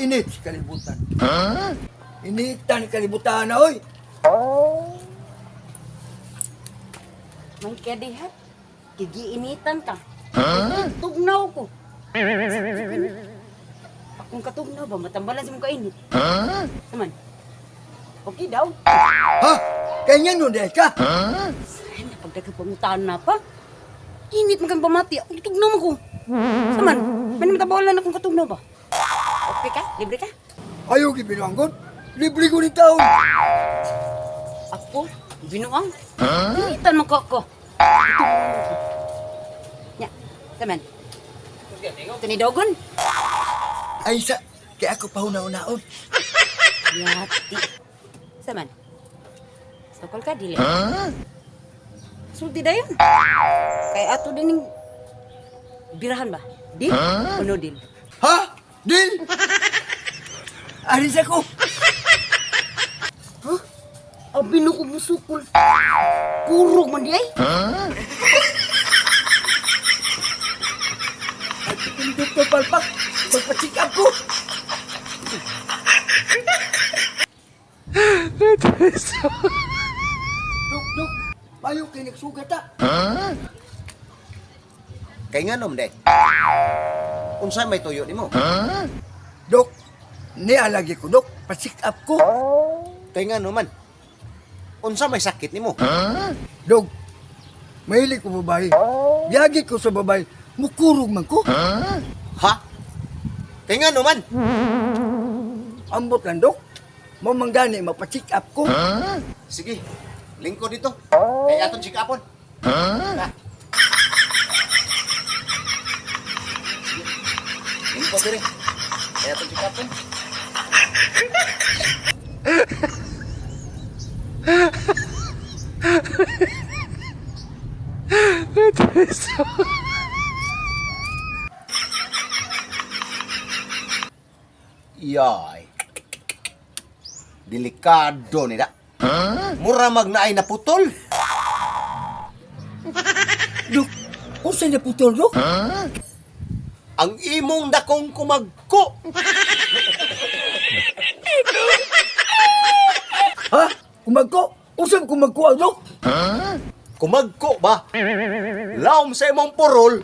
Init sa kalibutan. Initan kalibutan na, oy. May kadihat. Gigiinitan ka. Tugnaw ko. Akong katugnaw ba, matambalan sa mong kainit. Naman. Okay daw. Ha? Kaya nun dahil ka? Ay, napagdagapangutahan na pa. Init man kang pamati. Akong tugnaw man ko. Saman, may matambalan akong katugnaw ba? Okay ka? Libre ka? Ayaw gibinuanggon. Libre ko ni taon. Ako? Binuang? Initan mo ko ko. Nya, saman. Tinidogon? Ay sa, kaya ako pa hunaw-naon. Yati. Saman. Sokol ka, dili. Sulti dayon. Kay ato din ning birahan ba? Deal o no deal? Ha? Deal? Aris ako. Huh? Abi no ko musukol. Kurog man di ay. At kung Dr. Palpak, magpa-check up ko. Dok, dok, payo kay nagsugat ah. Kay nganom de. Unsa may tuyo nimo? Dok, nialagi ko, dok, pa-check up ko. Kay ngano man? Unsa may sakit nimo? Dok, mahilig ko babae. Biyagi ko sa babae, mukurog man ko. Ha? Kay ngano man? Ambot lang, dok. Mamanggani, mapacheck up ko. Sige, lingkod dito. Kay aton check upon. Ha? Sige. Lingkod dire. Kay aton check upon. Yay. Delikado nila. Mura mag naay naputol. Dok, unsa na putol, dok? Ang imong dakong kumagko. Ha? Kumagko? Unsa man kumagko, ah, dok? Kumagko ba? Laom sa imong purol.